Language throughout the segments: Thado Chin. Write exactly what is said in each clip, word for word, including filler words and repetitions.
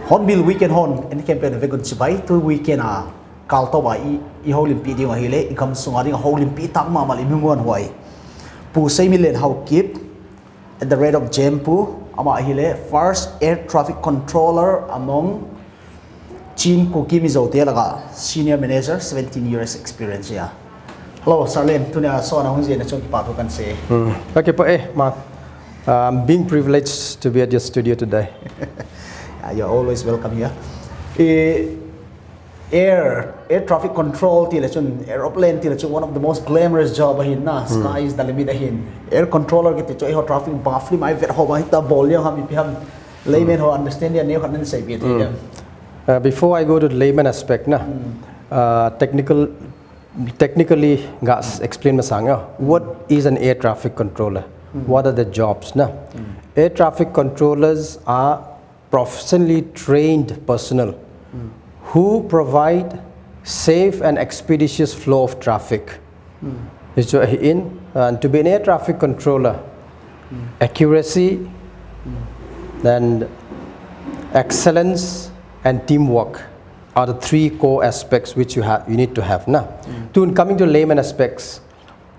Hornbill Weekend hon, en campaign ve gun chibai, tu weekend a kaltou ba i, i houlimpi ding ahile, i gamsunga ding a houlimpi tah mama le i mi ngon huai. Pu Seiminlen Haokip, at the rate of Jempu, ama ahile, first air traffic controller among Chin Kuki Mizo te laga, senior manager, seventeen years experience ya. Hello, Sir Len, tunia sona hung jena chung kipa thu kan sei. Hmm. Okay, pa eh, ma. I'm being privileged to be at your studio today. Yeah, you're always welcome here. Eh, air, air traffic control ti le chun, aeroplane ti le chun, one of the most glamorous job ahin na, sky is the limit ahin. Air controller kiti chu, eh, traffic bang a film a i vet ho bang hita bol jeng ham ipi ham. Layman ho understand dia neo khat nan sei be thei dem. Uh, before I go to the layman aspect na, uh, technical, technically ga s-, explain masang ya. What is an air traffic controller? What are the jobs na? Air traffic controllers are professionally trained personnel who provide safe and expeditious flow of traffic. Hichu ahin, and to be an air traffic controller, accuracy, then excellence and teamwork are the three core aspects which you have, you need to have na. Tun coming to layman aspects,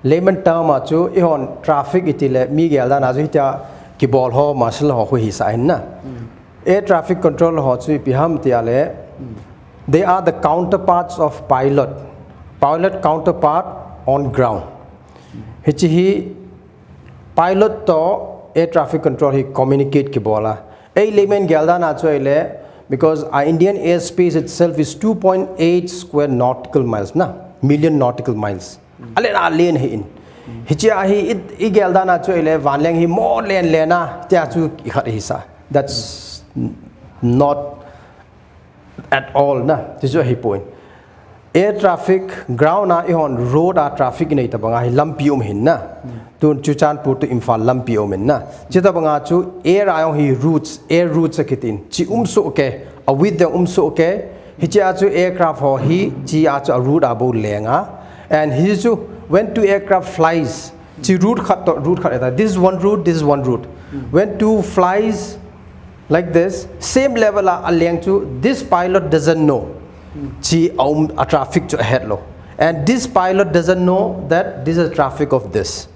layman term a chu i hon traffic iti le mi gel dan a chu hitia kibol ho, marshal ho khu hisa ahin na. Air traffic control ho chu ipi ham tia le, they are the counterparts of pilot. Pilot counterpart on ground. Hichi hi pilot to air traffic control hi communicate kibol a. Ei layman gel dan a chu ahile, because our Indian airspace itself is two point eight square nautical miles na, million nautical miles. Ale na len ahin. Hichi a hi i, i gel dan a chu ahile vanleng hi mo len len a, tia chu i khat hisa. That's n-, not at all na. Ti chu ahi poi. Air traffic, ground a i hon road a traffic i nei tabang a hi lampi um hin na. Tun Churachandpur to Imphal lampi um hin na. Chi tabang a chu air a jong hi routes, air routes akitin. Chi um soh kei, a width jong um soh kei. Hichi a chu aircraft ho hi, chi a chu a route a bou leng a. And hi chu, when two aircraft flies, chi route khat to route khat eta. This is one route, this is one route. When two flies like this, same level a, a leng chu, this pilot doesn't know. Chi a um, a traffic chu ahet lou. And this pilot doesn't know that this is traffic of this.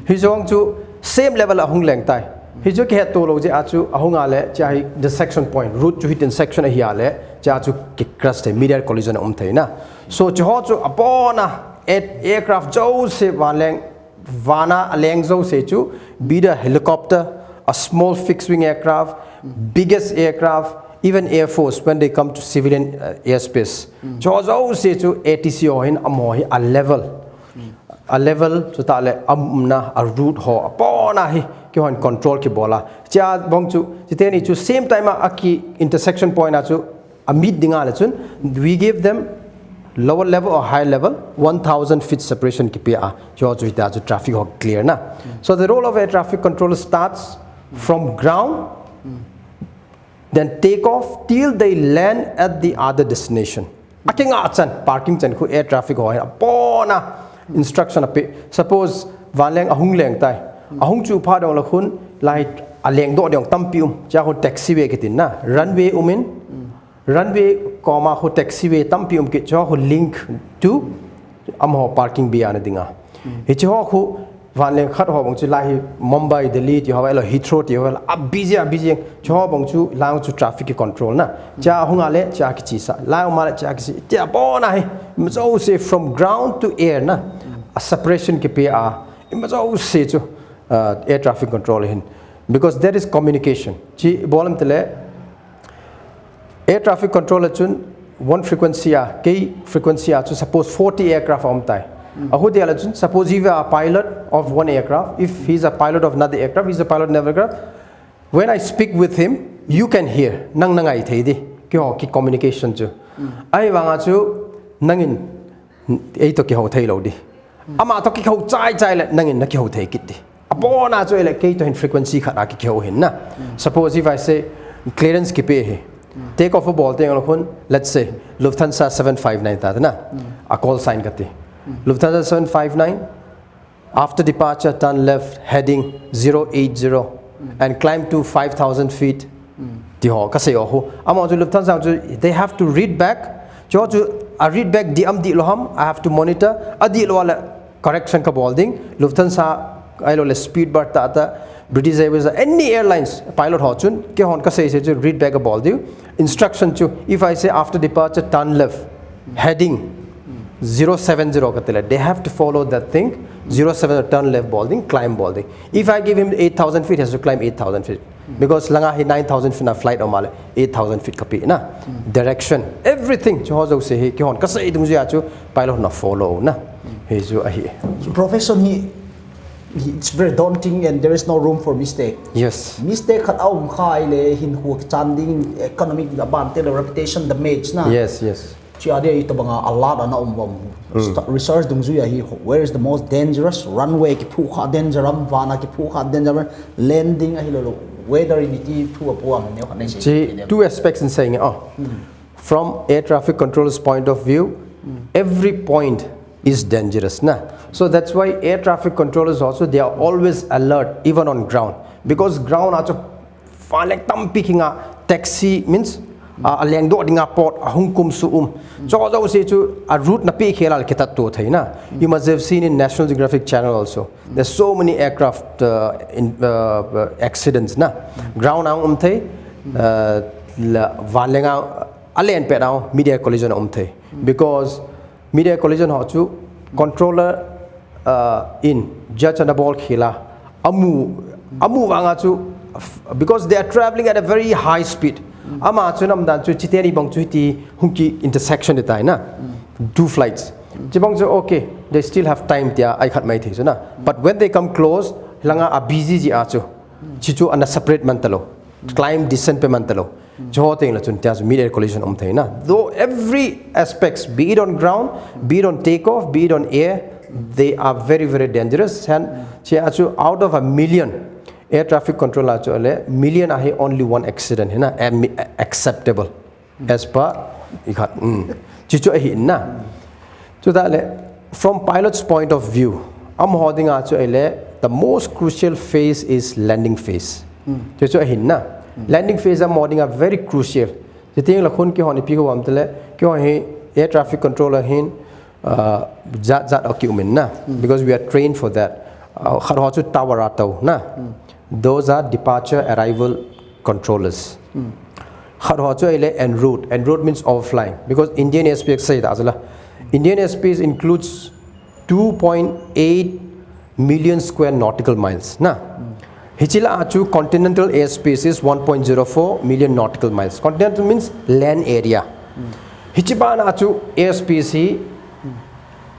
Hi jong chu same level a hung leng tai. Hi chu kihet to lou jeh a chu ahung a le, chia hi intersection point, route chu hi intersection ahi a le, chia chu ki crash thei, mid-air collision a um thei na. So chu ho chu abon a, air-, aircraft jouse vanleng, van a aleng jouse chu, be the helicopter, a small fixed wing aircraft, biggest aircraft, even air force when they come to civilian, uh, airspace. Chu ho jouse chu A T C ho hin amaho hi a level. A level, chutah le a umna, a route ho, abon a hi, kihon control kibol a. Chia bang chu, chiteni chu same time a, a ki intersection point a chu, a meet ding a le chun, we give them lower level or high level, one thousand feet separation kipe a. Chu chu hita chu traffic ho clear na. So the role of air traffic controller starts from ground, then take off till they land at the other destination. Akinga chan, parking chan khu air traffic ho hin abon a instruction ape. Suppose vanleng ahung leng tai. Ahung chu pha dong la khun, lai aleng doh ding tampi um. Chia khu taxiway kitin na. Runway um in, runway koma khu taxiway tampi um kit, chu khu link to amaho parking bay a na ding a. Hichi ho khu vanleng khat ho bang chu lai hi Mumbai, Delhi ti ho, elo Heathrow ti ho, a busy, a busy. Chu ho bang chu lai chu traffic ki control na. Chia hung a le, chia kichi sa. Lai um a le, chia kichi. Tia abon a hi. Ima jouse from ground to air na. A separation kipe a. Ima jouse chu, uh, air traffic control hin. Because there is communication. Chi bolam tele, air traffic controller chun one frequency a, kei frequency a chu suppose forty aircraft a um tai. Ahu dia la chun, suppose if you are a pilot of one aircraft, if he's a pilot of another aircraft, he's a pilot of another aircraft, when I speak with him, you can hear. Nang na ngai thei di. Keiho ki communication chu. Ahivanga chu nangin ei to kihou thei lou di. Ama to kihou chai chai le nangin na kihou thei kit di. Abona chu ele kei to hin frequency khat a kihou hin na. Suppose if I say clearance kipe hi. Take off a bol teng le khun, let's say, Lufthansa seven five nine ta na. A call sign kati. Lufthansa seven five nine, after departure, turn left, heading zero eight zero, and climb to five thousand feet. Ti ho, ka sei ho. Ama chu Lufthansa chu, they have to read back. Chu chu a read back di am di lo ham, I have to monitor. A di lo le correction ka bol ding. Lufthansa, ai lo le Spirit ta ta, British Airways, any airlines, pilot ho chun, keihon ka sei sei chu read back a bol diu. Instruction chu, if I say after departure, turn left, heading zero seven zero ka tile, they have to follow that thing. Zero seven turn left bol ding, climb bol ding. If I give him eight thousand feet, he has to climb eight thousand feet. Because langa hi nine thousand feet na flight o male, eight thousand feet ka pi na. Direction, everything. Chu ho jouse hi, keihon ka sei dungjuia chu, pilot na follow na. Hi chu ahi. Profession hi, it's very daunting and there is no room for mistake. Yes. Mistake khat a um kha ile hin khu chan ding, economic abante le, reputation damage na. Yes, yes. Chia dia itobanga a lot ana um bom. Research dungjuia hi, where is the most dangerous runway, kiphu kha danger am, vana kiphu kha danger am, landing ahilou le, weather in iti phu a pu am ne kha nei sei. Chi, two aspects in saying, oh. From air traffic controller's point of view, every point is dangerous na. So that's why air traffic controllers also, they are always alert, even on ground, because ground a chu vanleng tampi kinga, taxi means, uh, a lengdoh dinga pot a hung kum su um. Chu jouse chu a route na pi khel a le kitat to thei na. You must have seen in National Geographic Channel also. There's so many aircraft, uh, in, uh, uh, accidents na. Ground a um thei, uh, la vanleng a a len pet a mid-air collision a um thei. Because mid-air collision ho chu controller, uh, in judge ana bol khel a, amu, amu vanga chu, because they are traveling at a very high speed. Ama chu namdan chu chiteni bang chu hiti hung ki intersection de tai na. Two flights. Chibang chu okay, they still have time tia ai khat mai thei chu na. But when they come close, langa a busy ji a chu, chi chu ana separate man talou. Climb descent pe man talou. Chu ho teng le chun tia chu mid-air collision um thei na. Though every aspects, be it on ground, be it on takeoff, be it on air, they are very, very dangerous. And chia chu out of a million air traffic controller chu le million a hi only one accident hi na, am-, acceptable. As per i khat. Chi chu ahi na. Chu ta le, from pilot's point of view, amaho dinga chu ahile, the most crucial phase is landing phase. Chu chu ahin na. Landing phase amaho dinga very crucial. Chuteng le khun keihon ipi kho ham tile, keiho hi air traffic controller hin, uh, jat jat a ki um in na. Because we are trained for that. Uh, khat ho chu tower a tou na. Those are departure arrival controllers. Khat ho chu ahile en route. En route means overflying. Because Indian airspace sei ta chu la. Indian airspace includes two point eight million square nautical miles. Na. Hichi la a chu continental airspace is one point zero four million nautical miles. Continental means land area. Hichi bana chu airspace hi,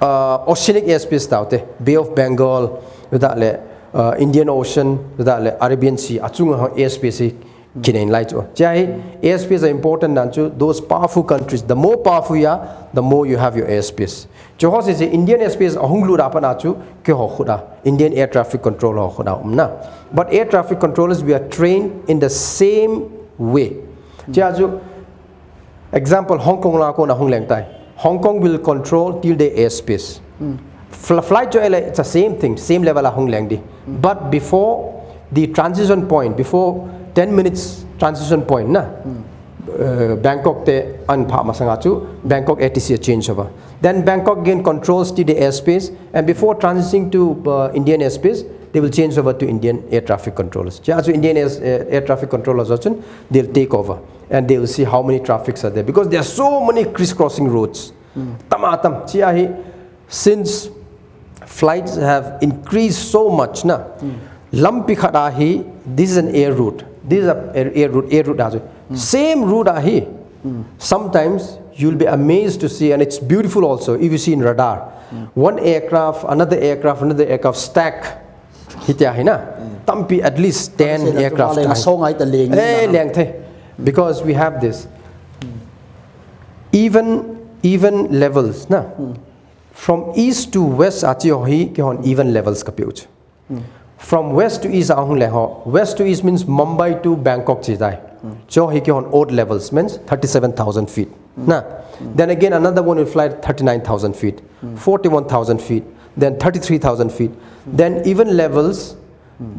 uh, oceanic airspace tau te. Bay of Bengal, da le, uh, Indian Ocean, da le Arabian Sea, achunga ho airspace hi kinei lai chu. Chia hi airspace a important dan chu, those powerful countries, the more powerful you are, the more you have your airspace. Chu ho se se Indian airspace a hung lut a pat a chu, keiho khut a, Indian air traffic control ho khut a um na. But air traffic controllers, we are trained in the same way. Chia chu, example, Hong Kong la kona hung leng tai. Hong Kong will control till the airspace. Fl-, flight chu ahile, it's the same thing, same level a hung leng di. But before the transition point, before ten minutes transition point na, uh, Bangkok te an pha masanga chu, Bangkok A T C a change over. Then Bangkok again controls the airspace, and before transitioning to, uh, Indian airspace, they will change over to Indian air traffic controllers. Chia chu Indian air, air traffic controllers ho chun, they'll take over. And they will see how many traffics are there. Because there are so many crisscrossing roads. Tam a tam. Chia hi, since flights have increased so much na, Lampi khat ahi, this is an air route. This is a air, air route, air route ahi. Same route ahi. Sometimes you'll be amazed to see, and it's beautiful also, if you see in radar. One aircraft, another aircraft, another aircraft stack. Hitia hi na. Tampi at least ten aircraft. Song ai ta leng. Eh, leng the. Because we have this. Even, even levels na. From east to west achi ho hi kihon even levels kapiu. From west to east ahung le ho. West to east means Mumbai to Bangkok chi tai. Cho hi kihon odd levels means thirty-seven thousand feet. Na. Then again another one will fly at thirty-nine thousand feet, forty-one thousand feet, then thirty-three thousand feet. Then even levels,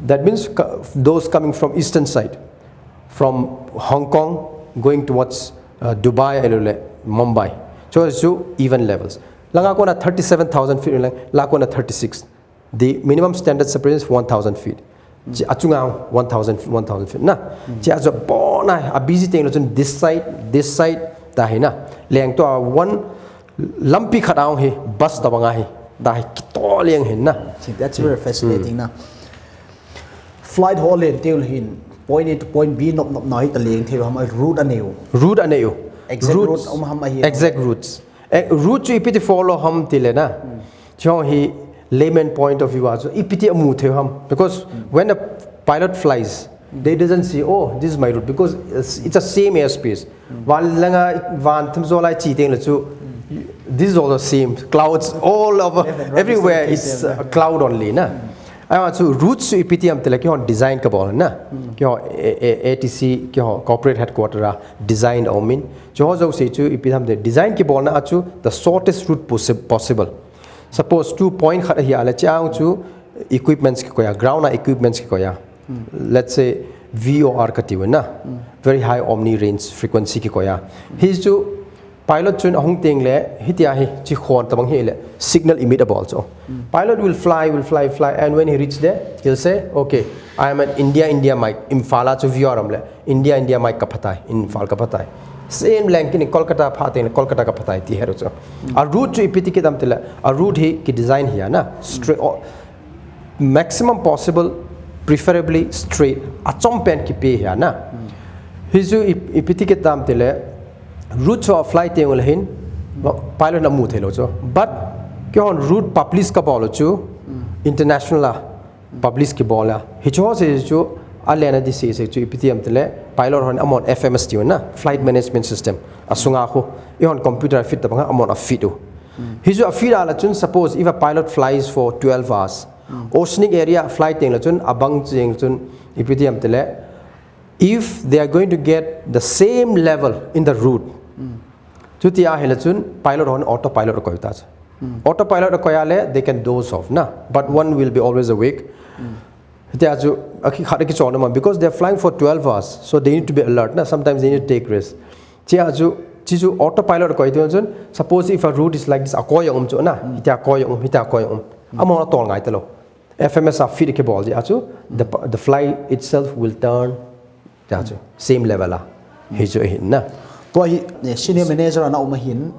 that means those coming from eastern side, from Hong Kong going towards uh, Dubai, Mumbai. Cho chu even levels. Langa kona thirty-seven thousand feet lang, la kona thirty-six. The minimum standard separation is one thousand feet. Chi achunga one thousand, one thousand feet na. Chi ajo bona a busy teng lo chun this side, this side ta hi na. Leng to a one lampi khat aung hi bus ta banga hi. Ta hi kito leng hin na. See, that's very fascinating na. Flight ho len teu hin point A to point B nop nop na hi ta leng theu ham route aneu. Route aneu. Exact route um ham ahi. Exact routes. Eh, route chu ipiti follow ham tile na. Cho hi layman point of view a chu ipiti amu theu ham because when a pilot flies, they doesn't see, oh, this is my route because it's, it's a same airspace. Van langa van thum zo lai chi teng le chu this is all the same clouds all over everywhere is uh, cloud only na. Ai chu route chu ipiti am tile kihon design kabol na. Kihon ATC kihon corporate headquarter a design a um in. Chu ho jo se chu ipi tham te design kibol na a chu the shortest route possible. Suppose two point khat ahi a le chiang chu equipments kikoya, ground a equipments kikoya. Let's say V O R kati na, very high omni range frequency kikoya. Hi chu pilot chun ahung teng le hitia hi chi khon tabang hi le signal emit abol chu. Pilot will fly, will fly, fly, and when he reach there, he'll say, okay, I am at India, India Mike, Imphal a chu V O R am le. India, India Mike kaphatai, Imphal kaphatai. Same lengkin Kolkata phatai, Kolkata kaphatai ti heru chu. A route chu ipiti kidam tile, a route hi ki design hi na straight, maximum possible, preferably straight. Achom pen kipe hi na. Hi chu ipiti kidam tile, route chu flight teng ul hin pilot na mu thei lo chu. But kihon route publish kabol chu international a publish kibol a. Hi chu ho se chu a lena di se se chu ipiti am tile pilot hon amon F M S ti na flight management system asunga khu ihon computer fit tabang amon a fit u. Hi chu a fit a la chun suppose if a pilot flies for twelve hours, oceanic area flight teng la chun abang cheng chun ipiti am tile if they are going to get the same level in the route. Chuti a hi la chun pilot hon autopilot koi ta chu. Autopilot a koya le they can doze off na, but one will be always awake. Tia chu a ki khat a ki chon ma because they are flying for twelve hours, so they need to be alert na. Sometimes they need to take risk. Chia chu chi chu autopilot a koi tu chun suppose if a route is like this a koi um chu na, tia koi um, tia koi um. Amo tol ngai ta lo. F M S a fit kibol ji a chu the the flight itself will turn. Tia chu same level a hi chu hin na. Tua hi senior manager ana um hin.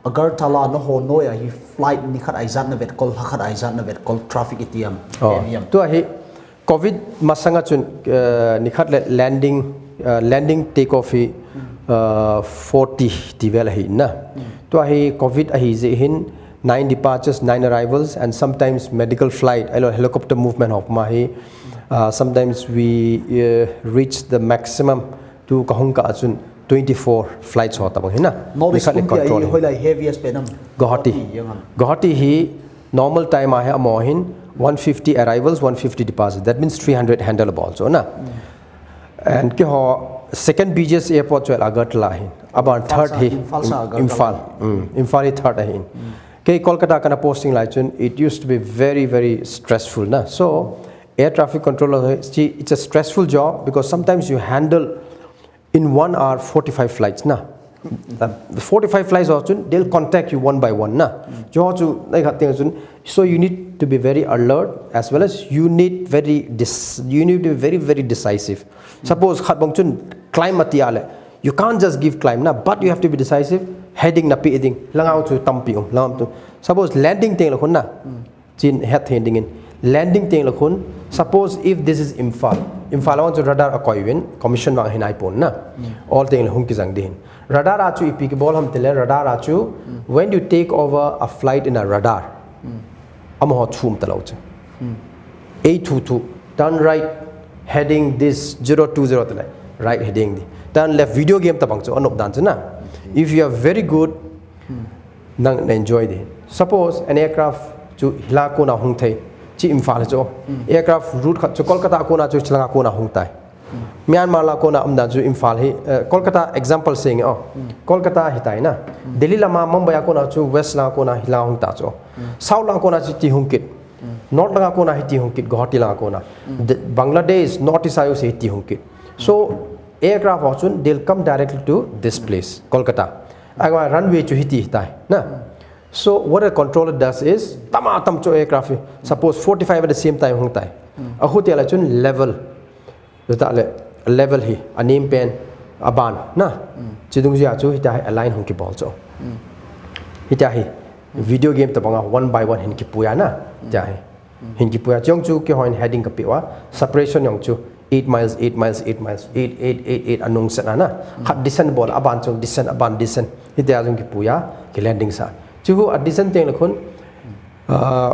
Agartala na ho noi a hi flight ni khat ai zat na vet kol, ha khat ai zat na vet kol traffic itiam. Oh. Tua hi covid masanga chun ni khat le landing landing take off hi forty ti vel ahi na. Tua hi covid ahi je hin nine departures, nine arrivals, and sometimes medical flight, alo helicopter movement hop ma hi. Uh, sometimes we uh, reach the maximum to kahung ka achun twenty-four flights ho tabang hina. Northeast kum ki ai hoi lai heaviest pe nam. Guwahati. Guwahati hi normal time a hi amo hin one fifty arrivals, one fifty departures. That means three hundred handle bol chu na. And ki ho second busiest airport chu Agartala hin. Aban third hi Imphal. Imphal hi third ahin. Kei Kolkata kana posting lai chun it used to be very very stressful na. So air traffic controller it's a stressful job because sometimes you handle in one hour forty-five flights na. The forty-five flights ho chun they'll contact you one by one na. Chu chu nai khat teng chun so you need to be very alert as well as you need very dis you need to be very very decisive. Suppose khat bang chun climb ati ale you can't just give climb na, but you have to be decisive. Heading na pi ding langau chu tampi um lam tu. Suppose landing teng la khun na. Chin het hen dingin Landing teng le khun, suppose if this is Imphal, Imphal vang chu radar akoi uvin, commission vang hinai pon na. All teng le hung kijang ding hin. Radar a chu ipi kibol ham tile, radar a chu, when you take over a flight in a radar, amaho chum talou chu. A two two, turn right, heading this zero two zero tile, right heading di. Turn left, video game tabang chu, anop dan chu na. If you are very good, nang na enjoy di. Suppose an aircraft chu hila kona hung thei, chi Imphal chu. Aircraft route khat chu Kolkata kona chu Shillong kona hung tai. Myanmar la kona um dan chu Imphal hi, eh, Kolkata example seng o. Kolkata hitai na. Delhi lama Mumbai a kona chu West la kona hila hung ta chu. South la kona chu ti hung kit. North la kona hi ti hung kit, Guwahati la kona. De-, Bangladesh, North East a jouse hi ti hung kit. So, aircraft ho chun, they'll come directly to this place, Kolkata. Ahivang runway chu hiti hitai, na. So, what a controller does is, tama tam chu aircraft hi, suppose forty-five at the same time hung tai. Ahu ti la chun level. Chuta le, level hi, anem pen, aban, na. Chidung jia chu, hita hi align hung kibol chu. Hita hi, video game tabanga one by one hin kipuia na. Hita hi. Hin kipuia. Chiong chu, kihon heading kapiu a. Separation jong chu, eight miles, eight miles, eight miles, eight, eight, eight, eight, anung set na na. Khat descent bol, aban chung descent, aban descent. Hita jong kipuia, ki landing sa. Chu hu a descent teng le khun, Ah,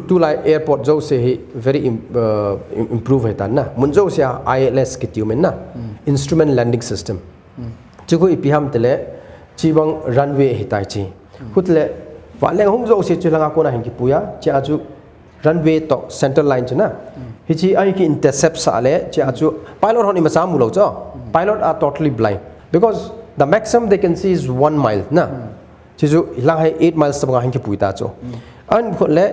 tulai airport jouse hi very im-, ah, im-, improve hitan na. Mun jouse a I L S kiti umin na. Instrument Landing System. Chu khu ipi ham tile, chi bang runway hitai chi. Khu tile, vanleng hung jouse chu langa kona hin kipuia, chia chu runway to center line chu na. Hichi ahi ki intercept sa le, chia chu pilot hon imacha mulou chu. Pilot are totally blind. Because the maximum they can see is one mile na. Chi chu hilang hi eight miles tabanga hin kipui ta chu. An khu le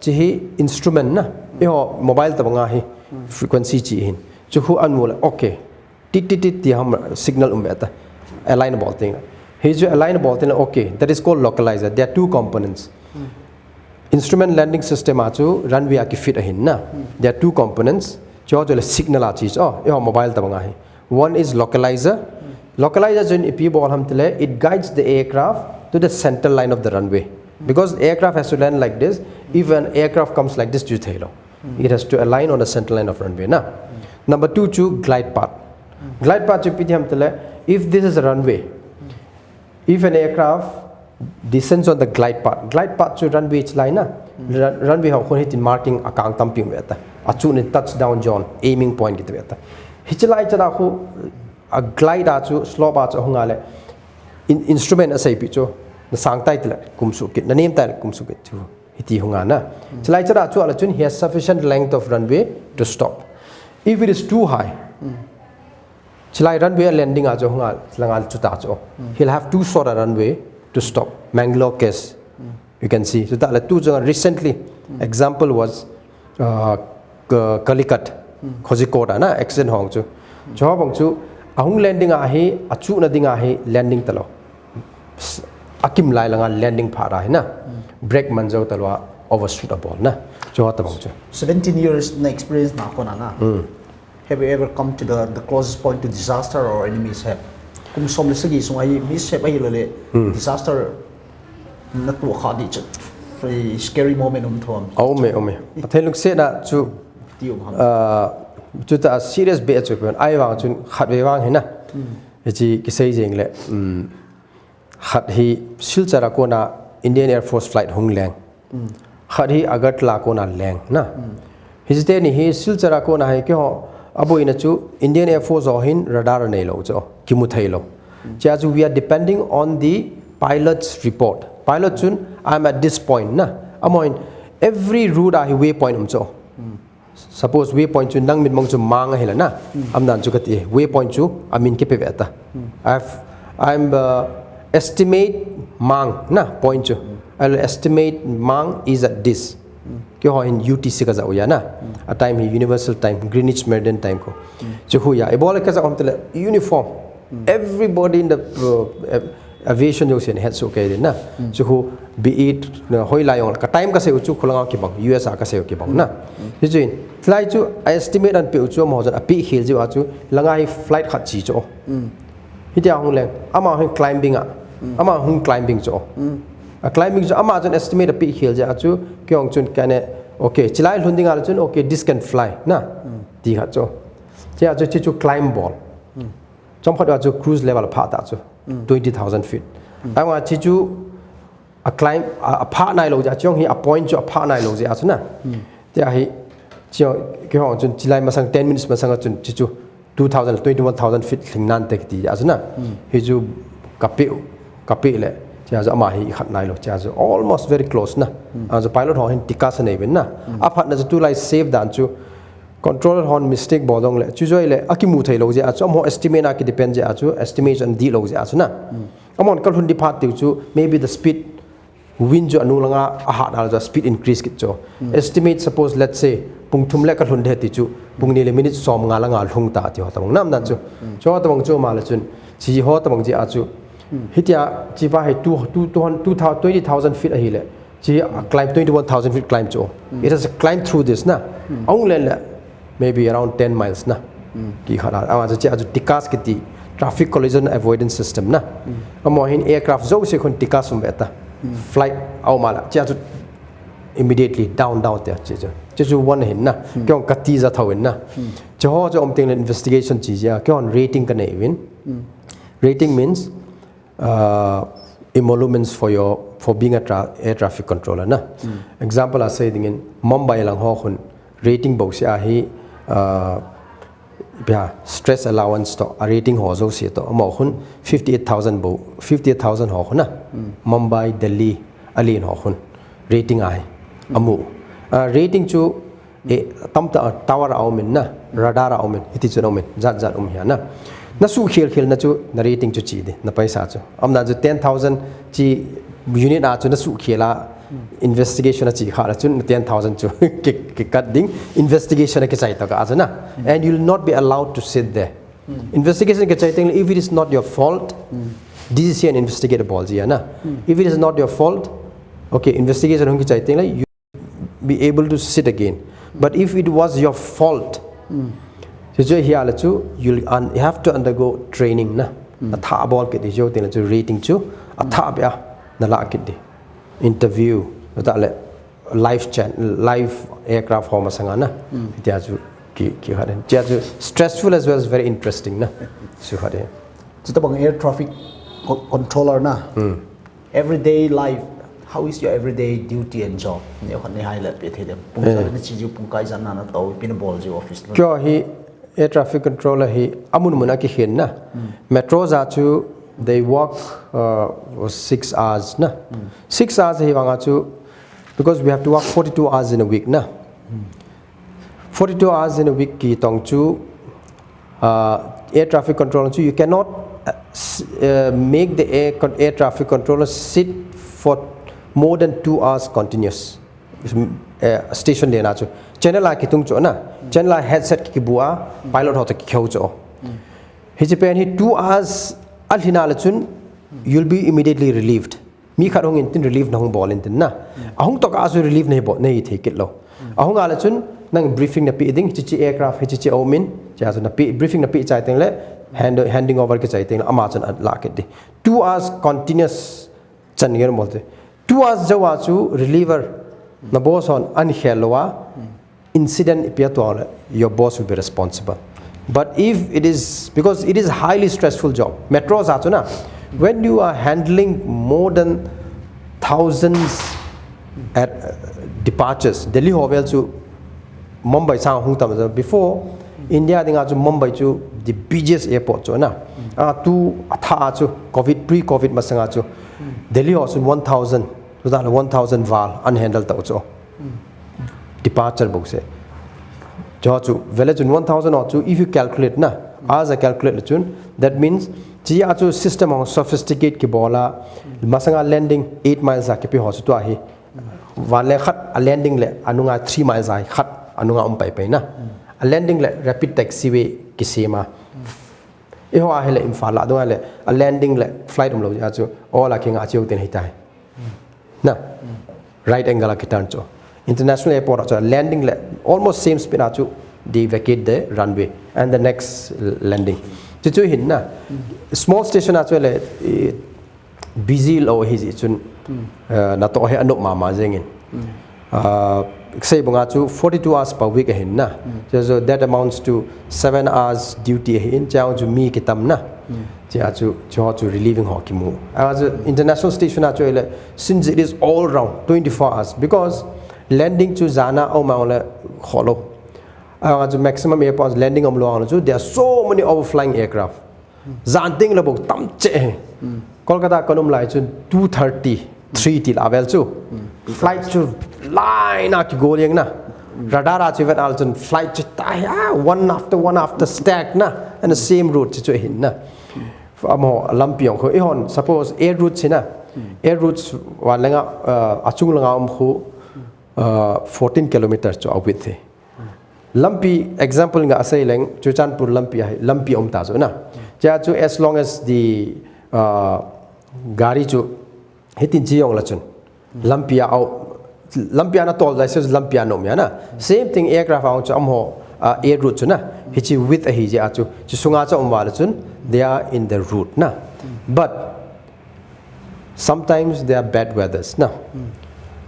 chi hi instrument na. Eiho mobile tabanga hi frequency chi hin. Chu khu an mu le, okay. Tit, tit, tit ti ham signal um be ta. Align bol teng. Hi chu align bol teng, okay. That is called localizer. There are two components. Instrument Landing System a chu runway a ki fit ahin na. There are two components. Chu chu le signal a chi chu. Oh, eiho mobile tabanga hi. One is localizer. Localizer chun ipi bol ham tile, it guides the aircraft to the center line of the runway. Because the aircraft has to land like this. If an aircraft comes like this, chu theilou. It has to align on the center line of runway na. Number two chu glide path. Glide path chu ipi ti ham tile, if this is a runway, if an aircraft descends on the glide path. Glide path chu runway chilai na. Run-, runway ho khun hitin marking akang tampi um ve ta. Achu ni touchdown zone, aiming point kiti ve ta. Hichilai chada khu a glide a chu slope a chu hunga le in-, instrument asei pi chu. Na sang tai tile kum su kit, na nem tai le kum su kit chu. Hiti hunga na. Chilai chada chu ala chun he has sufficient length of runway to stop. If it is too high, chilai runway a landing a chu hunga, langa chu ta chu. He'll have too short a runway to stop. Mangalore case. You can see. Chu ta le tu chu recently, example was, uh, K-, Calicut, Kozhikode a na accident hong chu. Chu bang chu, ahung landing a hi, achu na ding a hi landing talou. S-, akim lai langa landing pha ra hi na. Brake man jou talou a overshoot abol na. Chu tabang chu. Seventeen years na experience na kona na. Have you ever come to the, the closest point to disaster or any mishap? Kum som le sagi sunga hi mishap ahi lou le disaster na tu kha di chu. Very scary moment um thom. Aume, aume. Pathen lungsetna chu, ti um ham. Ah, chu ta serious be chu pen. Ahivang chun khat ve vang hi na. Hichi kisei jeng le. Khat hi Silchar a kona Indian Air Force flight hung leng. Khat hi Agartala kona leng na. Hichi teni hi Silchar a kona hi keiho aboina chu Indian Air Force ho hin radar neilou chu kimu theilou. Chia chu we are depending on the pilot's report. Pilot chun, "I'm at this point," na. Amaho hin every route a hi waypoint um chu. Suppose waypoint chu nang mitmong chu mang ahi la na. Amdan chu kati. Waypoint chu amin kipe ve ta. I've, I'm, uh, estimate mang na point chu. I'll estimate mang is at this. Keiho hin U T C kaja u ya na. A time hi universal time, Greenwich Meridian time ko. Chu khu ya. Ibol kaja um tele uniform. Everybody in the, uh, aviation jouse in het su kei din na. Chu khu be it, na, hoilai jong, ka time kasei u chu khulanga kibang, U S a kasei u kibang na. Hichu in, flight chu, a estimate anpe u chu, amaho chun ape khel jiu a chu, langa hi flight khat chi chu. Hitia hung leng, ama hung climbing a, ama hung climbing chu. A climbing chu, ama chun estimate ape khel jiu a chu, kei jong chun kane, Okay, chilai lhun ding a le chun, okay, this can fly, na. Ti khat chu. Chia chu, chi chu climb bol. Chom khat a chu cruise level pha ta chu. Twenty thousand feet. Ai wa chi chu a climb, a, a pha nai lo ja, chiong hi a point chu a pha nai lo ja chu na. Tia hi, chiong, kihong chun chilai masang ten minutes masang a chun chi chu two thousand, twenty-one thousand feet lhing nan te kiti ja chu na. Hi chu ka pe, ka pe le. Chia chu ama hi khat nai lo, chia chu almost very close na. A chu pilot ho hin tika sa nei ben na. A phat na chu tulai safe dan chu controller hon mistake bol dong le. Chu joi le, a kimu thei lo ja chu, amaho estimate a ki depend ja chu, estimation di lo ja chu na. Amon ka lhun di phat tiu chu, maybe the speed, wind chu anu langa a hat na chu speed increase kit chu. Estimate, suppose, let's say, pung thum le ka lhun de ti chu, pung ni le minute som nga langa lhung ta ti ho tabang nam dan chu. Chu ho tabang chu ma le chun, chi ho tabang ji a chu. Hitia chi pa hi two, two, two hundred, two thousand, twenty thousand feet a hi le. Chi a climb twenty-one thousand feet climb chu. It has climbed through this na. Aung le le. Maybe around ten miles na. Ki khat a, a chu chia chu TCAS kiti, traffic collision avoidance system na. Amaho hin aircraft jouse khun TCAS um ve ta. Flight a um a la, chia chu immediately down, down te chia chu. Chia chu one hin na. Kihong kati ja thou in na. Chia ho chu um teng le investigation chi ja, kihon rating ka nei uvin. Rating means uh, emoluments for your, for being a tra air traffic controller na. Example a sei ding in Mumbai lang ho khun rating bou se a hi, uh, bia stress allowance to a rating ho jouse to amaho khun fifty-eight thousand bou, fifty-eight thousand ho khun na. Mumbai, Delhi, a len ho khun rating a hi amu. Uh, rating chu E, tamta, tower a um in na, radar a um in, hiti chun a um in, jat jat um hi na. Na sukhel khel na chu, na rating chu chi di, na paisa chu. Amna chu ten thousand chi unit a chu na sukhel a, investigation a chi kha la chun na ten thousand chu ki, ki cut ding, investigation a kichai to ka a chu na. And you'll not be allowed to sit there. Investigation kichai teng le, if it is not your fault, D G C N investigate a bol ji na. If it is not your fault, okay, investigation hung kichai teng le, you be able to sit again. But if it was your fault, chu chu hi a le chu, you'll un-, you have to undergo training na. A tha bol kit di jo tin le chu rating chu, a tha bia na la kit di. Interview, ta le live chat, live aircraft ho masanga na. Tia chu ki, ki khat. Tia chu stressful as well as very interesting na. Chu khat. Chu tabang air traffic co-, controller na. Everyday life, how is your everyday duty and job? Ni khat ni hai le pe the dem. Pung sa na chi ju pung kai sa na na to pin bol ju office lo. Kyo hi air traffic controller hi amun mun a kikhen na. Metro ja chu they work, uh, six hours na. Six hours hi vang a chu, because we have to work forty-two hours in a week na. Forty-two hours in a week ki tong chu, uh, air traffic controller chu, you cannot, uh, s-, uh, make the air con-, air traffic controller sit for more than two hours continuous. Uh, station le na chu. Channel a kitung chu na. Channel a headset ki bu a, pilot ho to ki kheu chu. Hi chi pen hi two hours a lhin a le chun, you'll be immediately relieved. Mi khat hung in tin relief na hung bol in tin na. Ahung to ka a chu relief nei bol nei thei kit lo. Ahung a le chun nang briefing na pe ding, chi chi aircraft, chi chi a um in, chia chu na pe, briefing na pe chai teng le, hand, handing over ki chai teng le, ama chun a la kit di. Two hours continuous chan ngen bol te. Two hours jo a chu reliever na boss hon an khel lo a, incident ipi a tuang le, your boss will be responsible. But if it is, because it is highly stressful job. Metro sa chu na, when you are handling more than thousands at, uh, departures, Delhi ho vel chu Mumbai sang hung tam chu, before India dinga chu Mumbai chu the busiest airport chu na. A tu a tha a chu covid, pre-covid masanga chu Delhi ho chun one thousand, chu ta le one thousand val an handle tau chu. Departure bou se. Chu chu, vele chun one thousand ho chu, if you calculate na, as a calculate le chun, that means, chi a chu system ho sophisticate ki bol a, masanga landing eight miles a kipe ho chu tua hi. Van le khat a landing le, anunga three miles a khat, anunga um pai pai na. A landing le rapid taxiway ki sem a. Eiho a hi le Imphal la, dunga le, a landing le flight um lo a chu, all a kinga chiu tin hi tai. Na, right angle a kitan chu. International airport a chu landing le almost same speed a chu they vacate the runway and the next landing. Chu chu hin na, small station a chu le, eh, busy lo hi ji chun, eh, na to hi anop mama jeng in. Uh, sei banga chu forty-two hours per week ahin na. So, so that amounts to seven hours duty ahin, chang chu mi kitam na. Chia chu, chu ho chu relieving ho kimu. Anga chu international station a chu le, since it is all round, twenty-four hours, because landing chu jana o ma le kholo. Anga chu maximum airports landing om lo ang chu, there are so many overflying aircraft. Jan ting le bok tam che he. Kolkata kanum lai chun two thirty, three til avel chu. Flight chu line a kigol jeng na. Radar a chu vet al chun flight chu ta he, ah, one after one after stack na. And the same route chu chu hin na. Amo lampi ong ko ihon suppose air route china. Air routes wa lenga, uh, achung langa um khu, uh, fourteen kilometers chu a width he. Lampi example nga asei leng, Churachandpur lampi ahi, lampi om ta chu na. Chia chu as long as the, uh, gari chu hitin chi jong la chun. Lampi a au, lampi a na tol dai se lampi a nom ya na. Same thing aircraft ang chu am ho, uh, air route chu na. Hichi width ahi jia chu. Chu sunga chu om wa la chun. They are in the route na. But sometimes there are bad weathers na.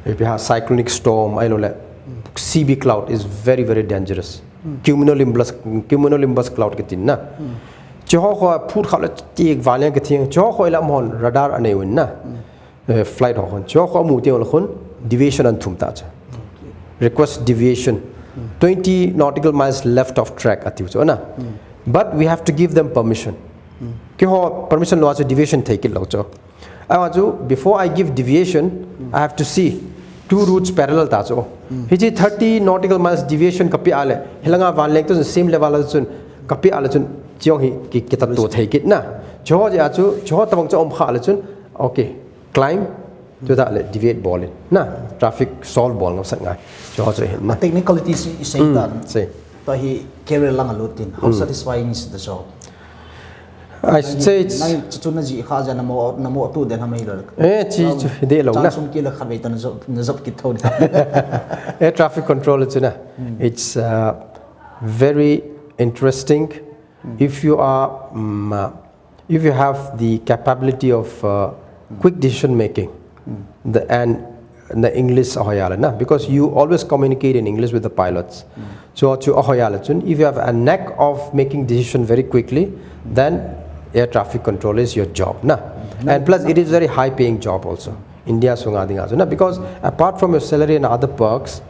If you have cyclonic storm, I know, like, C B cloud is very, very dangerous. Cumulonimbus, cumulonimbus cloud kitin na. Chiho kho phut khap le tik valian kiting. Chiho kho ila mon radar anei win na. Eh, flight ho khon. Chiho kho mu tiang la khon deviation an thum ta cha. Request deviation. Twenty nautical miles left of track atiu chu na. But we have to give them permission. Kiho permission lo chu deviation thei kit lo chu. Anga chu, before I give deviation, I have to see two routes parallel ta chu. Hichi thirty nautical miles deviation kapi ale, hilanga van leng tu same level a chun, kapi ale chun, chiong hi ki, kita tu thei kit na. Chiho jia chu, chiho tabang chu om kha le chun, okay, climb, tu ta le deviate bol in. Na, traffic solve bol ngam sat ngai. Chiho chu hin na. Technicalities i sei tan. Sei. Ta hi career lang a lutin. How satisfying is the job? I say it's nai chu chu na ji kha ja na mo, na mo tu den ha mai lo. Eh, chi chu de lo na. Chang sum ki la kha ve ta na job, na job ki tho. Eh, traffic control chu na. It's, uh, very interesting if you are, um, uh, if you have the capability of, uh, quick decision making. The, and the English ahoyala na, because you always communicate in English with the pilots. So chu ahoyala chun, if you have a knack of making decision very quickly, then air traffic control is your job na. And plus, it is very high paying job also. India sunga dinga chu na, because apart from your salary and other perks,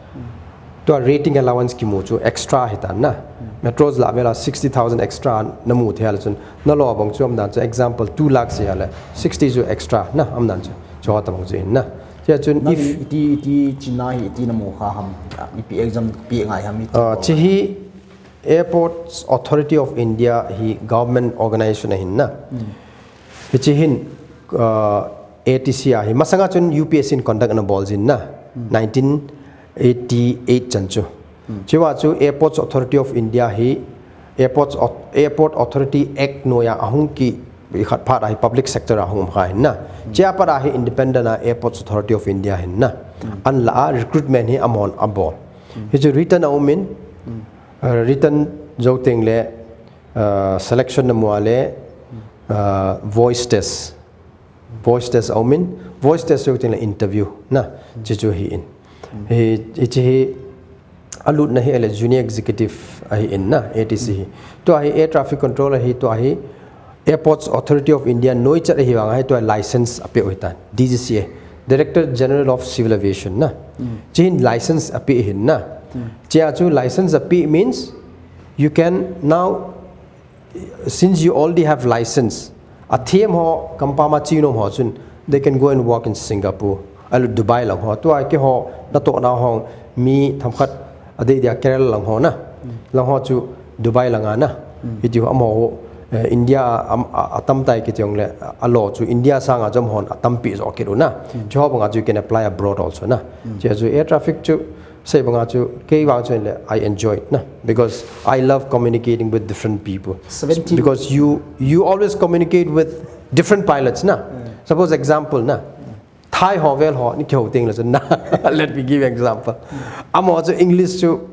tua rating allowance kimu chu extra hitan na. Metros la vela sixty thousand extra na mu thei le chun, na lo bang chu am dan chu example two lakhs ya le sixty chu extra na am dan chu. Chu ha tabang chu hin na. Chia chun if iti, iti china hi iti na mu kha ham, ipi exam pi ngai ham iti. Ah, chi hi Airports Authority of India hi government organization ahin na. Hichi hin, uh, A T C ahi. Masanga chun U P S C in conduct ana bol jin na. Nineteen eighty-eight chan chu. Chiva chu Airports Authority of India hi Airports Au-, Airport Authority Act noya ahung ki i khat phat ahi public sector ahung um kha hin na. Chia pat ahi independent a Airports Authority of India hin na. An la a recruitment hi amon abol. Hichu written a um in, uh, written zo teng le, uh, selection na mu a le, uh, voice test. Voice test a um in, voice test zo teng le interview na, chi chu hi in. Hi, hichi hi, a lut na hi le junior executive ahi in na, A T C hi. Tua hi air traffic controller hi, tua hi Airports Authority of India noi chat ahi vang ahi, tua license a pe u hitan, D G C A, Director General of Civil Aviation na. Chi hin license a pe hin na. Chia chu license a pe means you can now, since you already have license, a thiam ho kampama chinom ho chun, they can go and work in Singapore, alu Dubai lang ho. Tua ke ho, na to na ho, mi tham khat, a dei dia Kerala lang ho na. Lang ho chu Dubai langa na. Iti ho am ho, eh, India am, a, a tam tai kiti ong le, a lo chu India sanga jom hon a tampi zo kit u na. Chu ho banga chu you can apply abroad also na. Chia chu air traffic chu, sei banga chu, kei vang chu le, I enjoy it na. Because I love communicating with different people. Seventeen. Because you, you always communicate with different pilots na. Suppose example na. Thai ho vel ho, ni kihou teng le chu na. Let me give example. Amo chu English chu,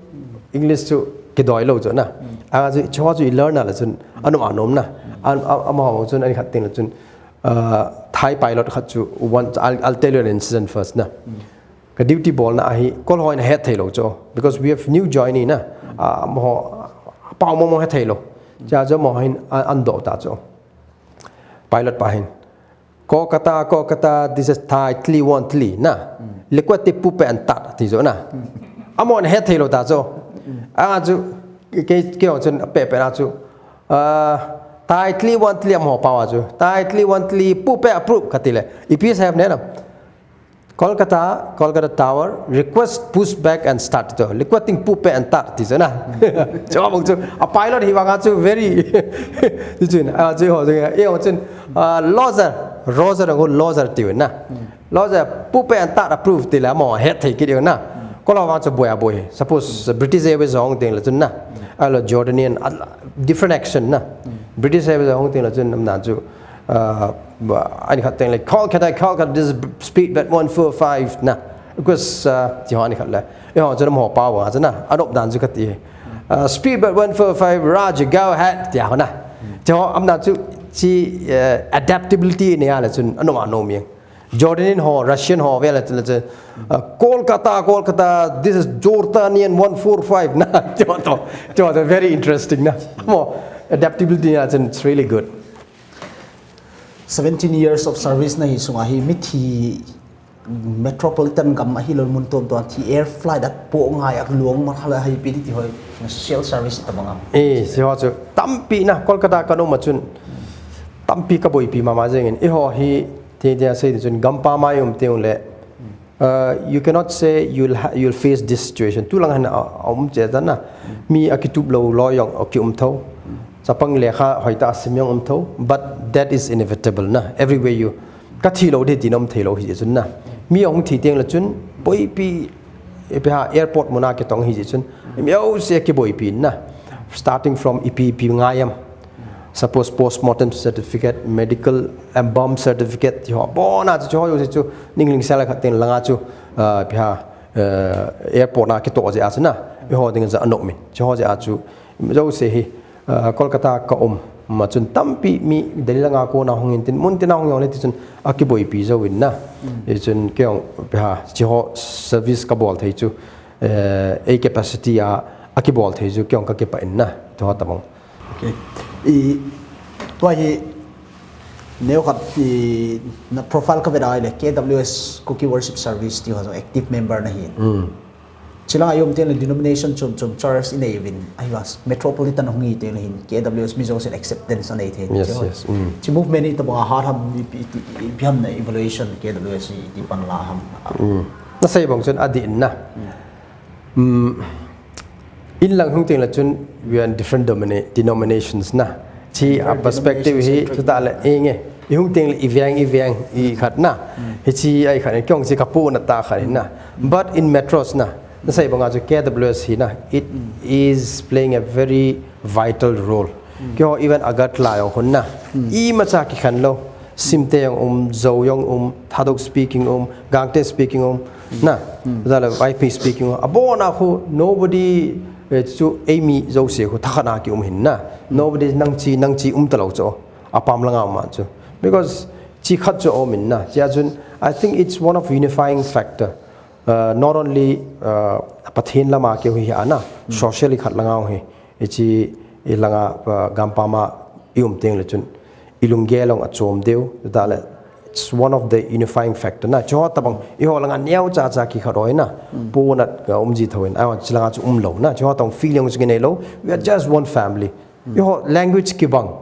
English chu kidoi lo chu na. Anga chu, chu chu i learn na le chun, anom anom na. An, a, amo ho chun, ani khat teng le chun, uh, Thai pilot khat chu, one, I'll, I'll tell you an incident first na. Ka duty bolna ahi, Kol ho in ahet thei lou chu. Because we have new joinee na. Ah, amaho, pao momo he thei lou. Cha chu amaho hin, ah, an doh ta chu. Pilot pa hin. Kolkata, Kolkata, this is Thai three one three na. Liquid ti pupe an tat ti chu na. Amaho in ahet thei lou ta chu. Ah, chu, ke, ke ho chun pe pe na chu. Ah, Thai three one three amaho pao a chu. Thai three one three pupe approve kati le. Ipi sa he ne na. Kolkata, Kolkata Tower, request push back and start to. Requesting pupe and start ti chu na. Chu bang chu, a pilot hi vang a chu very. Ti chun, a chu ho chu, e ho chun, ah, Roger, Roger ho Roger ti na. Roger, pupe and start approve ti la mo, het thei kit na. Kol ho vang chu boi a boi. Suppose British Airways hung teng le chun na. Ahilou Jordanian, ah, different action na. British Airways hung teng le chun nam na chu. Ah, ba, ani khat teng le, Kolkata, Kolkata, this is Speedbird one four five na. Because, ah, ti ho ani khat le. E ho chu amaho pao a chu na, anop dan chu kati. Ah, Speedbird one four five, Roger, go ahead, ti ho na. Ti ho am na chu, chi, eh, adaptability nei a le chun, anop anop mi. Jordanian ho, Russian ho, ve le chun, le chun, ah, Kolkata, Kolkata, this is Jordanian one four five na. Ti ho to, ti ho to, very interesting na. Mo, adaptability nei a le chun, it's really good. Seventeen years of service nahi sunga hi mithi metropolitan gam ahilou mun tom tom thi air flight at po ngai ak luang ma khala hai pi ti hoi social service ta banga. Eh, si ho chu tampi na Kolkata ka nom a chun tampi ka boipi mama jeng in. Eiho hi ti ti a sei ti chun gam pa mai um ti ung le. Uh, you cannot say you'll ha- you'll face this situation. Tu lang han a um che ta na. Mi akitup lou lou jong aki um tho. Chapang lekha hoita asim jong um tho. But that is inevitable na. Everywhere you ka thi lou di ti nom thei lou hi chun na. Mi ahung thi teng le chun boipi ipi ha airport muna kitong hi chun. Mi au se kiboipi na. Starting from ipi ipi ngaiam. Suppose postmortem certificate, medical embalm certificate, ti ho. Bona chu ho yo chu ningling sala khat teng langa chu, ah, ipi ha, eh, airport na kitoh je a chu na. Eiho ding ja anop min. Chu ho je a chu jo se hi, ah, Kolkata ka um ma chun tampi mi Delhi langa kona hung in tin mun tina hung jong le ti chun akiboipi jo in na. Ti chun kei jong ipi ha, chi ho service ka bol thei chu, eh, ei capacity a, akibol thei chu kei jong ka kipah in na. Ti ho ta bang. Okay. I, tua hi neo khat i na profile ka ve dai le K W S Kuki Worship Service ti ho jong active member na hi. Chilanga i um teng le denomination chom chom church i nei uvin ahi va metropolitan hung i teng le hin K W S mi jouse acceptance anei thei. Yes, yes. Chi movement i tabang a hat ham i pi i pi ham na evaluation K W S i ti pan la ham. Na sei bang chun adi na. Um, in lang hung teng le chun we are in different domina- denominations na. Chi a perspective hi chu ta le enge. I hung teng le i veng i veng i khat na. Hi chi ai khat kong chi ka pu na ta khat na. But in metros na. Na sei banga chu K W S hi na. It is playing a very vital role. Kei ho even Agartala jong hon na. Imacha kikhen lou. Simte jong um, Zo jong um, Thadou speaking um, Gangte speaking um, na, zale Vaiphei speaking um. Abona khu nobody, eh, chu eimi jouse khu thakhat na ki um hin na. Nobody nang chi, nang chi um talou chu. Apam langa um chu. Because chi khat chu um in na. Chia chun, I think it's one of unifying factor. Uh, not only, uh, Pathen lama keu hi ana, socially khat langa hi. Hichi i langa, uh, gampam a i um teng le chun i lunggel jong achom diu, ta le it's one of the unifying factor na. Chu ho tabang i ho langa neo cha cha ki khat oi na. Pu na ka um ji tho in, a chi langa chu um lou na. Chu ho tabang feeling chu ki nei lou. We are just one family. I ho language kibang.